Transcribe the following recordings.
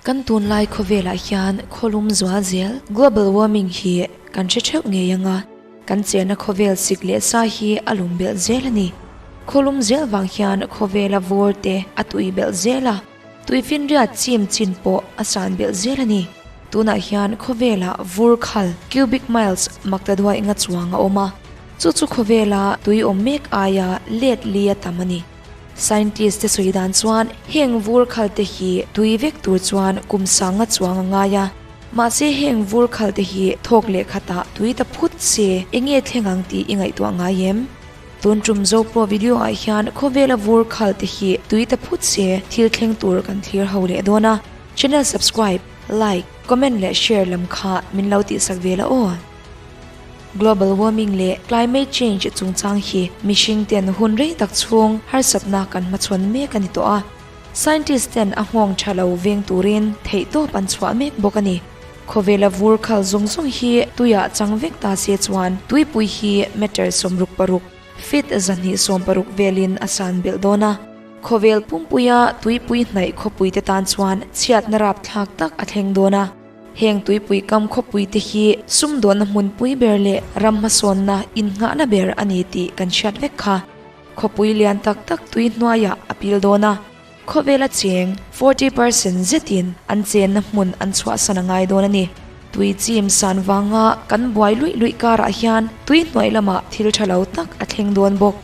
Kan tunlai khawvelah hian khawlum zual zel, global warming, hi kan hre theuh ngei ang a, kan chenna khawvel sik leh sa hi a lum belh zel a ni. Khawlum zel vang hian khawvela vawr te a tui belh zel a, tuifinriat chim chin pawh a san belh zel a ni. Tunah hian khawvela vur khal, cubic miles, maktaduai nga chuang a awm a, chu chu khawvela tui awm mek aia let li a tam a ni. Scientist te sawi dan chuan heng vur khal te hi tui vek tur chuan kum sanga chuang a ngai a, mahse heng vur khal te hi thawk leh khatah tui ta phut se enge thleng ang tih i ngaihtuah ngai em? Tun tum Zopro video ah hian khawvela vur khal te hi tui ta phut se thil thleng tur kan thlir ho leh dawn a, channel subscribe, like, comment leh share lam kha min lo tihsak ve la aw. Global warming leh climate change chungchang hi mihring ten hun rei tak chhung harsatna kan hmachhawn mek a ni tawh a. Scientist ten a nghawng tha lo veng turin theihtawp an chhuah mek bawk a ni. Khawvela vur khal zawng zawng hi tuiah chang vek ta se chuan tuipui hi meter 66, feet 260 velin a san belh dawn a. Khawvel pumpuia tuipui hnaih khawpui te tan chuan chhiatna rapthlak tak a thleng dawn a. Heng tuipui kam khawpui te hi sumdawnna hmunpui ber leh ram hmasawnna innghahna ber a ni tih kan hriat vek kha. Khawpui lian tak tak tui hnuaiah a pil dawn a, khawvela cheng 40% zetin an chenna hmun an chhuahsan a ngai dawn a ni. Tui chim san vanga kan buai luih luih karah hian tui hnuai lamah thil tha lo tak a thleng dawn bawk.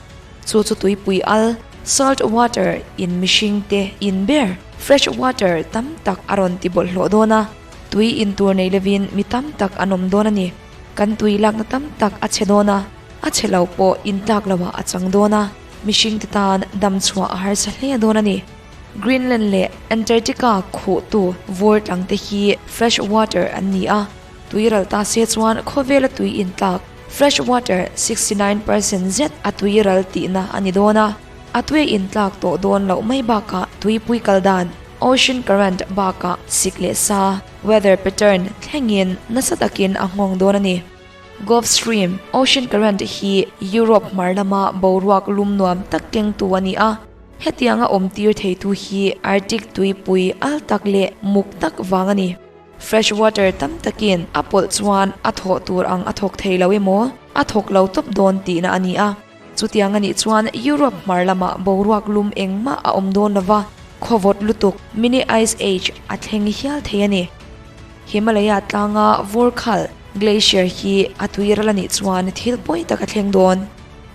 Chu chu tuipui al, salt water, in mihring te in ber. Fresh water tam tak a rawn ti bawlhhlawh dawn a, tui in tur nei lovin mi tam tak an awm dawn a ni. Kan tui lakna tam tak a chhe dawn a, a chhe lo pawh in tlak loah a chang dawn a, mihring te tan dam chhuah a harsa hle dawn a ni. Greenland leh Antarctica khuhtu vur tlang te hi fresh water an ni a, tui ral ta se chuan khawvela tui in tlak, fresh water, 69% zet a tui ral tihna a ni dawn a. A tui in tlak tawh dawn loh mai bakah tuipui kal dan, ocean current, bakah sik leh sa, weather pattern, thlengin nasa takin a nghawng dawn a ni. Gulf Stream, ocean current, hi Europe hmar lama boruak lum nuam tak kengtu a ni a, hetianga awm tir theitu hi Arctic tuipui al tak leh muk tak vang a ni. Fresh water tam takin a pawlh chuan a thawh tur ang a thawk thei lo emaw, a thawk lo tawp dawn tihna a ni a. Chutiang a nih chuan Europe hmar lamah boruak lum engmah a awm dawn lova, khawvawt lutuk, mini ice age, a thleng hial thei a ni. Himalaya tlanga vurkhal, glacier, hi a tui ral a nih chuan thil pawi tak a thleng dawn.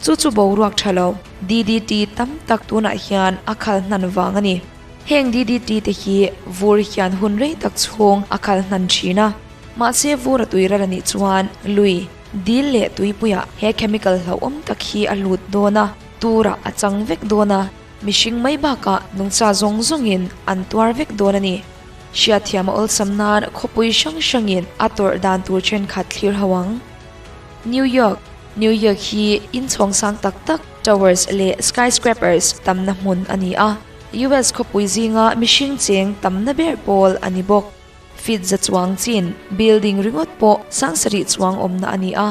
Chu chu boruak tha lo, DDT, tam tak tunah hian a khal hnan vang a ni. Heng DDT te hi vur hian hun rei tak chhung a khal hnan thin a, mahse vur a tui ral a nih chuan lui, Dil leh tuipuiah he chemical hlauhawm tak hi a lut dawn a, turah a chang vek dawn a, mihring mai bakah nungcha zawng zawngin an tuar vek dawn a ni. Hriatthiam a awlsam nan khawpui hrang hrangin a tawrh dan tur thenkhat thlir ho ang. New York, New York hi inchhawng sang tak tak, towers leh skyscrapers tamna hmun a ni a, US khawpui zinga mihring cheng tamna ber pawl a ni bawk. Feet za chuang chin building ringawt pawh sang sarih chuang awmna a ni a,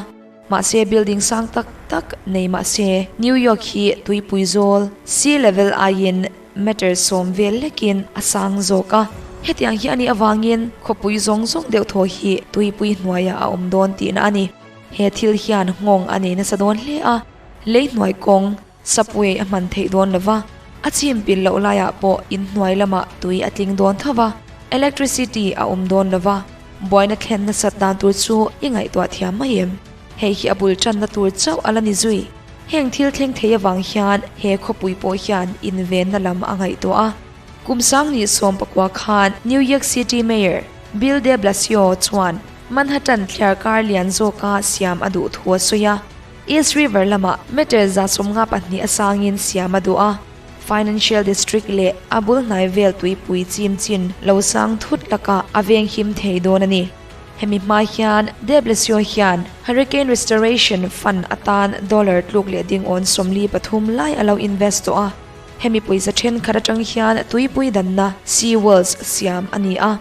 mahse building sang tak tak nei mahse New York hi tuipui zawl, sea level, aiin meter 10 vel lekin a sang zawk a. Hetiang hi a nih avangin khawpui zawng zawng deuh thaw hi tuipui hnuaiah a awm dawn tihna a ni. He thil hian nghawng a nei nasa dawn hle a, lei hnuai kawng, Subway a hman theih dawn lova, a chim pil loh laiah pawh inhnuai lamah tui a tling dawn tho va, electricity a awm dawn lova, buaina thlen nasat dan tur chu i ngaihtuah thiam mai em? Hei hi a bul tanna tur chauh a la ni zui. Heng thil thleng thei avang hian he khawpui pawh hian invenna lam a ngaihtuah a. Kum sang ni 19 khan New York City Mayor Bill de Blasio chuan Manhattan thliarkar lian zawka siam a duh thu a sawi a. East River lamah meter 152 a sangin siam a duh a, Financial District leh a bul hnai vel tuipui chim chin lo sang thut lakah a veng him thei dawn a ni. Hemi hma hian de Blasio hian Hurricane Restoration Fund atan dollar tluk leh ding awn 43 lai a lo invest tawh a. Hemi pawisa thenkhat atang hian tuipui danna sea walls siam a ni a,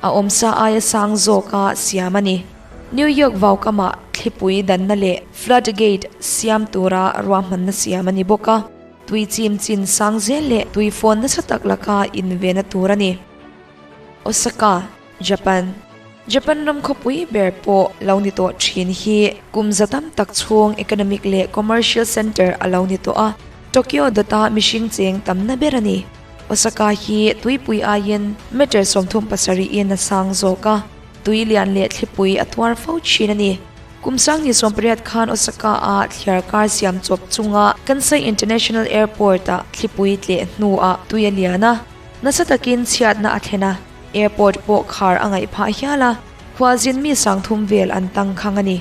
a awmsa aia sang zawka siam a ni. New York vaukamah thlipui danna leh flood gate siam tura ruahmanna siam a ni bawk a, tui chim chin sang zel leh tui fawn nasa tak laka invena tur a ni. Osaka, Japan. Japan ram khawpui ber pawh lo ni tawh thin hi kum za tam tak chhung economic leh commercial center a lo ni tawh a, Tokyo dawta mihring cheng tamna ber a ni. Osaka hi tuipui aiin meter 37 in a sang zawk a, tui lian leh thlipui a tuar fo thin a ni. Kum 2018 khan Osaka a thliar kar siam chawp chunga Kansai International Airport ah thlipui tleh hnuah tui a lian a, nasa takin chhiatna a thlen a, airport pawh khar a ngaih phah hial a, khualzin mi 3000 vel an tangkhang a ni.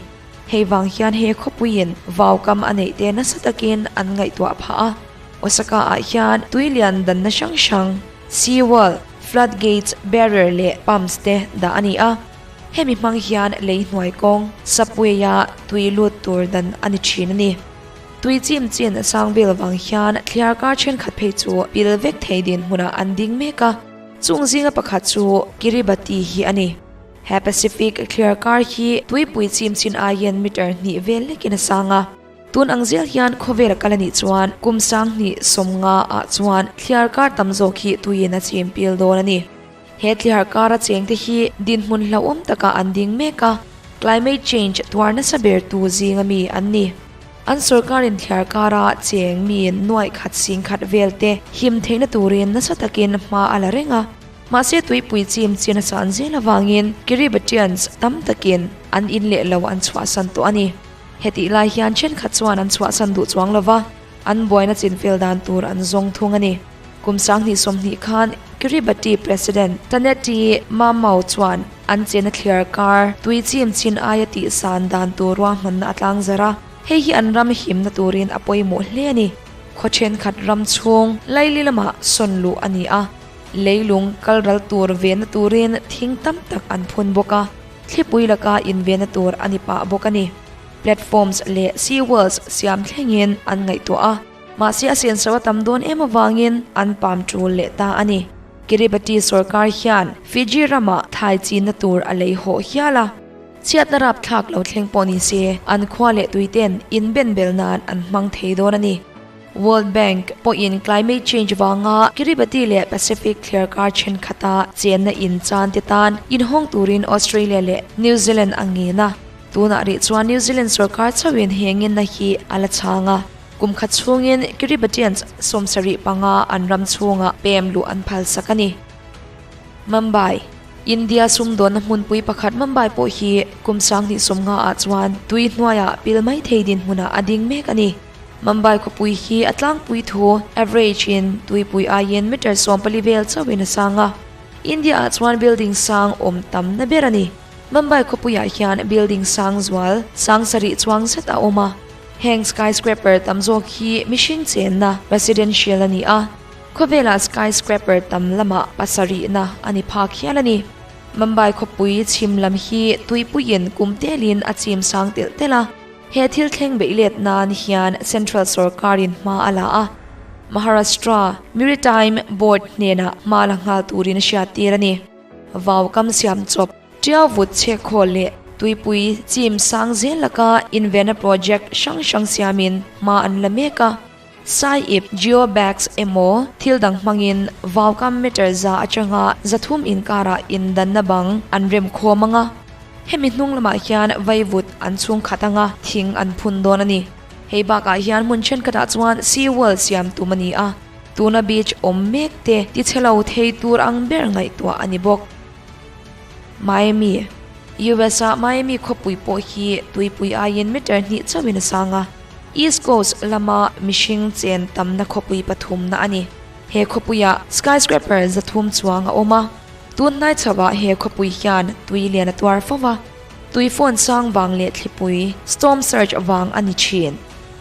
Hei vang hian he khawpuiin vau kam a neih te nasa takin an ngaihtuah phah a. Osaka ah hian tui lian danna hrang hrang, sea wall, flood gates, barrier leh pumps te dah a ni a. Hemi hmang hian lei hnuai kawng, subway a tui lut tur dan a ni thin a ni. Tui chim chin sang vel vang hian thliar kar thenkhat phei chu pil vek thei dinhmunah an ding mek a, chung zinga pakhat chu Kiribati hi a ni. He Pacific thliar kar hi tuipui chim chin aiin meter hnih vel lekin a sang a. Tun ang zel hian khawvel a kal a nih chuan kum 2050 ah chuan thliar kar tam zawk hi tuiin a chim pil dawn a ni. He thliar kara chengte hi dinhmun hlauhawm takah an ding mek a, climate change tuar nasa ber tu zinga mi an ni. An sorkarin thliar kara cheng mi nuaih khat sing khat vel te him theihna turin nasa takin hma a la reng a. Mahse tuipui chim chin a san zel avangin Kiribatians tam takin an in leh lo an chhuahsan tawh a ni. Hetih lai hian thenkhat chuan an chhuahsan duh chuang lova, an buaina chinfel dan tur an zawng thung a ni. Kum 2020 khan Kiribati President Taneti Mamau chuan an chena thliar kar tui chim chin aia tih san dan tur ruahmanna a tlang zar a, hei hi an ram himna turin a pawimawh hle a ni. Khaw thenkhat ram chhung laili lamah sawn luh a ni a, leilung kalral tur venna turin thing tam tak an phun bawk a, thlipui laka invenna tur a ni pah bawk a ni. Platforms leh sea walls siam thlengin an ngaihtuah a. Mahse a senso a tam dawn em avangin an pam tul leh ta a ni. Kiribati sorkar hian Fiji ramah thai chinna tur a lei hawh hial a. Chhiatna rapthlak lo thleng pawh ni se an khua leh tuiten inbenbel nan an hmang thei dawn a ni. World Bank pawhin climate change vanga Kiribati leh Pacific thliarkar thenkhat-a chenna in chan te tan inhawng turin Australia leh New Zealand a ngen a. Tunah rih chuan New Zealand sorkar chauhin he ngenna hi a la chhang a. Kum khat chhungin Kiribatians 75 an ram chhungah pem luh an phal sak a ni. Mumbai, India sumdawnna hmunpui pakhat Mumbai pawh hi kum 2050 ah chuan tui hnuaiah pil mai thei dinhmunah a ding mek a ni. Mumbai khawpui hi a tlangpui thu average in tuipui aiin meter 14 vel chauhin a sang a. India ah chuan building sang awm tamna ber a ni. Mumbai khawpuiah hian building sang zual 7000 chuang zet a awm a. Heng skyscraper tam zawk hi mihring chenna residential a ni a, khawvelah skyscraper tam lamah pasarihna a ni phak hial a ni. Mumbai khawpui chhim lam hi tuipuiin kum telin a chim sang telh telh a, he thil thleng beih let nan hian central sorkarin hma a la a, Maharashtra Maritime Board hnenah hma la nghal turin a hriattir a ni. Vau kam siam chawp. Tiau vut chhek khawl leh tuipui chim sang zel laka invenna project hrang hrang siamin hma an la mek a. Sai ip, geo bags emaw thil dang hmangin vaukam meter za atanga 300 inkarah indanna bang an rem khawm ang a. Hemi hnung lamah hian vaivut an chhung khat anga thing an phun dawn a ni. Hei bakah hian hmun thenkhatah chuan sea wall siam tum a ni a, tuna beach awm mek te tichhe lo thei tur ang ber ngaihtuah a ni bawk. Miami, US a Miami khawpui pawh hi tuipui aiin meter hnih chauhin a sang a, East Coast lama mihring chen tamna khawpui pathumna a ni. He khawpuiah skyscraper 300 chuang a awm a, tun hnai chhoah he khawpui hian tui lian a tuar fo va, tui fawn sang vang leh thlipui, storm surge, vang a ni thin.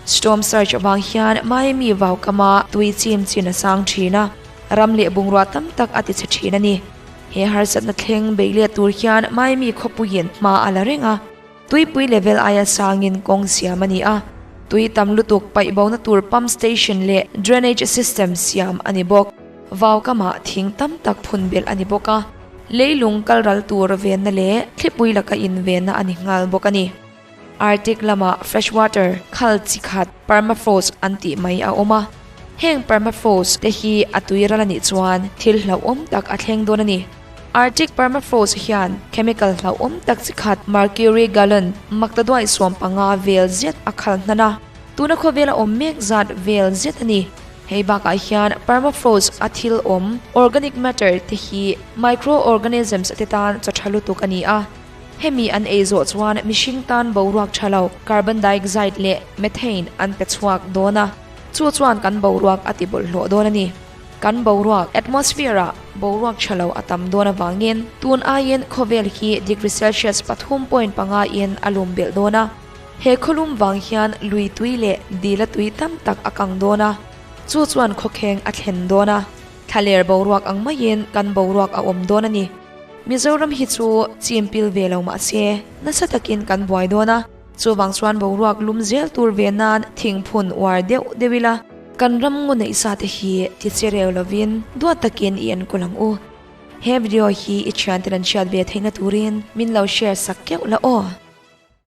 Storm surge vang hian Miami vaukama tui chim chin a sang thin a, ram leh bungrua tam tak a tichhe thin a ni. He harsatna thleng beih let tur hian Miami khawpuiin hma a la reng a, tuipui level aia sangin kawng siam a ni a, tui tam lutuk paih bona tur pump station leh drainage system siam a ni bawk. Vau kamah thing tam tak phun belh a ni bawk a, leilung kalral tur venna leh thlipui laka invenna a ni nghal bawk a ni. Arctic lamah freshwater khal chi khat permafrost an tih mai a awm a, heng permafrost te hi a tui ral a nih chuan thil hlauhawm tak a thleng dawn a ni. Arctic permafrost hian chemical hlauhawm tak chi khat mercury gallon maktaduai 15 vel zet a khal hnan a, tuna khawvela awm mek zat vel zet a ni. Hei bakah hian permafrost a thil awm organic matter te hi microorganisms te tan chaw tha lutuk a ni a. Hemi an ei zawh chuan mihring tan boruak tha lo carbon dioxide leh methane an pe chhuak dawn a, chu chuan kan boruak a ti bawlhhlawh dawn a ni. Kan boruak, atmosphere, ah boruak tha lo a tam dawn avangin tun aiin khawvel hi degree Celsius 3.5 in a lum belh dawn a. He khawlum vang hian lui tui leh dila tui tam tak a kang dawn a, chu chuan khawkheng a thlen dawn a, thlaler boruak ang maiin kan boruak a awm dawn a ni. Mizoram hi chu chim pil ve lo mah se, nasa takin kan buai dawn a, chuvang chuan boruak lum zel tur ve nan thingphun uar deuh deuh ila, kan ram ngaw neih sa te hi ti che reu lovin duat takin i enkawl ang u. He video hi i thianten an hriat ve theihna turin min lo share sak keuh la aw.